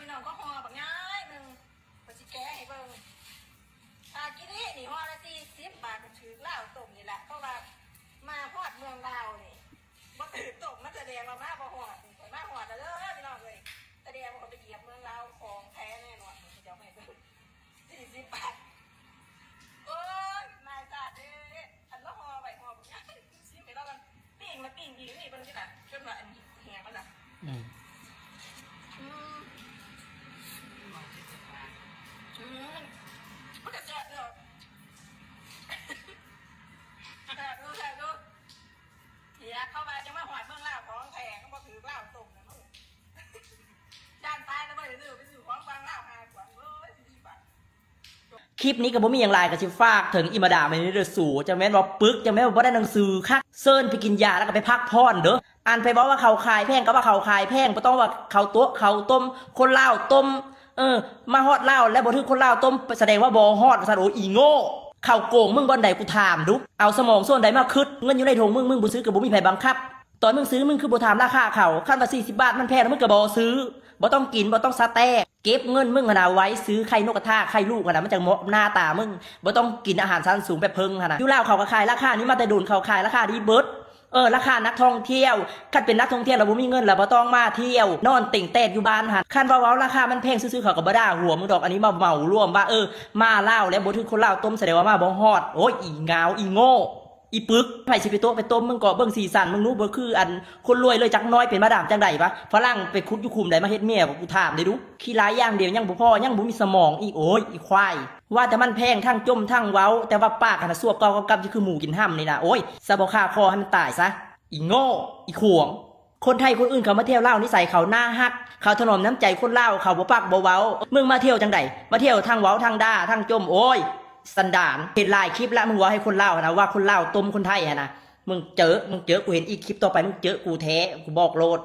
ພີ່ນ້ອງ ກໍຫໍ່ບັກໃຫຍ່ໜຶ່ງ ຂ້ອຍຊິແກະໃຫ້ເບິ່ງ. ອາ ກິລິນີ້ຫໍ່ລະສີ່ສິບບາດ ກໍຖືກລາວຕົ້ມນີ້ລະ ເພາະວ່າມາຮອດເມືອງລາວນີ້ ບໍ່ຖືກຕົ້ມ ມັນສະແດງວ່າມາບໍ່ຮອດ. ຂ້ອຍມາຮອດແລ້ວເດີພີ່ນ້ອງເອີຍ ສະແດງວ່າຂ້ອຍໄປຢຽບເມືອງລາວ ຂອງແທ້ແນ່ນອນ. ເຂົາເຈົ້າໃຫ້ເບິ່ງ ສີ່ສິບບາດ. ໂອ້ຍ ນາຍຊາດເດ້ ອັນລະຫໍ່ໄວ້ຫໍ່ບັກໃຫຍ່ ຊິມໃຫ້ລາວກ່ອນ. ປີ້ງລະປີ້ງອີ່ຫຼີນີ້ ເບິ່ງຊິລະ ຈົນວ່າອັນແຫ້ງມັນລະ ອືມ ອືມ ອືມ ມັນກະແຊບເດີ ແຊບຢູ່ ແຊບຢູ່. ເສຍ ເຂົາວ່າຈະມາຮອດເມືອງລາວ ຂອງແທ້ ຄັນບໍ່ຖືກລາວຕົ້ມນະ ຢ້ານຕາຍກໍບໍ່ໄດ້ຊື້ ໄປຊື້ຂອງຝັ່ງລາວຫາກວ່າ. ໂອ້ຍ ຊິດີບາດ. ຄລິບນີ້ກໍບໍ່ມີຫຍັງຫຼາຍ ກໍຊິຝາກເຖິງອີ່ມາດາມນີ້ເດີສູ ຈັ່ງແມ່ນວ່າປຶກ ຈັ່ງແມ່ນວ່າບໍ່ໄດ້ໜັງສືຄັກ ເຊີນໄປກິນຢາ ແລ້ວກໍໄປພັກຜ່ອນເດີ. ອັນໄປເວົ້າວ່າເຂົາຂາຍແພງ ກໍວ່າເຂົາຂາຍແພງ ບໍ່ຕ້ອງວ່າເຂົາໂຕະເຂົາຕົ້ມ ຄົນລາວຕົ້ມ ເອີ ມາຮອດລາວແລ້ວບໍ່ຖືກຄົນລາວຕົ້ມ ສະແດງວ່າບໍ່ຮອດວ່າຊັ້ນ. ໂອ້ ອີໂງ່ ເຂົາໂກງມຶງບ່ອນໃດ ກູຖາມດຸ ເອົາສະໝອງສ່ວນໃດມາຄິດ? ເງິນຢູ່ໃນຖົງມຶງ ມຶງບໍ່ຊື້ກໍບໍ່ມີໃຜບັງຄັບ. ຕອນມຶງຊື້ ມຶງຄືບໍ່ຖາມລາຄາເຂົາ? ຄັນວ່າສີ່ສິບບາດມັນແພງ ແລ້ວມຶງກໍບໍ່ຊື້ ບໍ່ຕ້ອງກິນ ບໍ່ຕ້ອງສະແຕັກ ເກັບເງິນມຶງຫັ້ນນະໄວ້ຊື້ໄຂ່ນົກກະທາ ໄຂ່ລູກຫັ້ນນະ ມັນຈັ່ງເໝາະໜ້າຕາມຶງ. ບໍ່ຕ້ອງກິນອາຫານຊັ້ນສູງແບບເພິ່ງຫັ້ນນະ. ຢູ່ລາວເຂົາກໍຂາຍລາຄານີ້ມາແຕ່ດົນ ເຂົາຂາຍລາຄານີ້ເບິດ. ເອີ ລາຄານັກທ່ອງທ່ຽວ ຄັນເປັນນັກທ່ອງທ່ຽວແລ້ວບໍ່ມີເງິນ ແລ້ວບໍ່ຕ້ອງມາທ່ຽວ ນອນເຕັງແຕກຢູ່ບ້ານຫັ້ນ. ຄັນວ່າເວົ້າລາຄາມັນແພງຊື່ໆ ເຂົາກໍບໍ່ດ່າຫົວມຶງດອກ. ອັນນີ້ມາເໝົາລວມວ່າ ເອີ ມາລາວແລ້ວບໍ່ຖືກຄົນລາວຕົ້ມ ສະແດງວ່າມາບໍ່ຮອດ. ໂອ້ຍ ອີງາວ ອີໂງ່ ອີປຶກ ໃຜຊິໄປໂຕະໄປຕົ້ມ ມຶງກໍເບິ່ງສີສັນ ມຶງຮູ້ ບໍ່ຄືອັນຄົນລວຍເລີຍຈັກໜ້ອຍ. ເປັນມາດາມຈັ່ງໃດວະ? ຝຣັ່ງໄປຂຸດຢູ່ຂຸມໃດມາເຮັດເມຍ ກູຖາມເດ້ດູ. ຂີ້ຮ້າຍຢ່າງດຽວຍັງບໍ່ພໍ ຍັງບໍ່ມີສະໝອງອີກ. ໂອ້ຍ ອີຄວາຍ ວ່າແຕ່ມັນແພງ ທັງຈົ່ມທັງເວົ້າ ແຕ່ວ່າປາກຫັ້ນນະ ສວບເກົ່າກັບ ຄືໝູກິນຫຳນີ້ນະ. ໂອ້ຍ ຊະບໍ່ຄາຄໍໃຫ້ມັນຕາຍຊະ ອີໂງ່ ອີຂວງ. ຄົນໄທຄົນອື່ນເຂົາມາທ່ຽວລາວ ນິໄສເຂົາໜ້າຮັກ ເຂົາຖະໜອມນ້ຳໃຈຄົນລາວ ເຂົາບໍ່ປາກບໍ່ເວົ້າ. ມຶງມາທ່ຽວຈັ່ງໃດ? ມາທ່ຽວທັງເວົ້າທັງດ່າທັງຈົ່ມ. ໂອ້ຍ ສັນດານ ເຫັນຫຼາຍຄລິບລະ ມຶງເວົ້າໃຫ້ຄົນລາວຫັ້ນນະ ວ່າຄົນລາວຕົ້ມຄົນໄທຫັ້ນນະ. ມຶງເຈີ ມຶງເຈີ ກູເຫັນອີກ ຄລິບຕໍ່ໄປມຶງເຈີກູແທ້ ກູບອກໂລດ.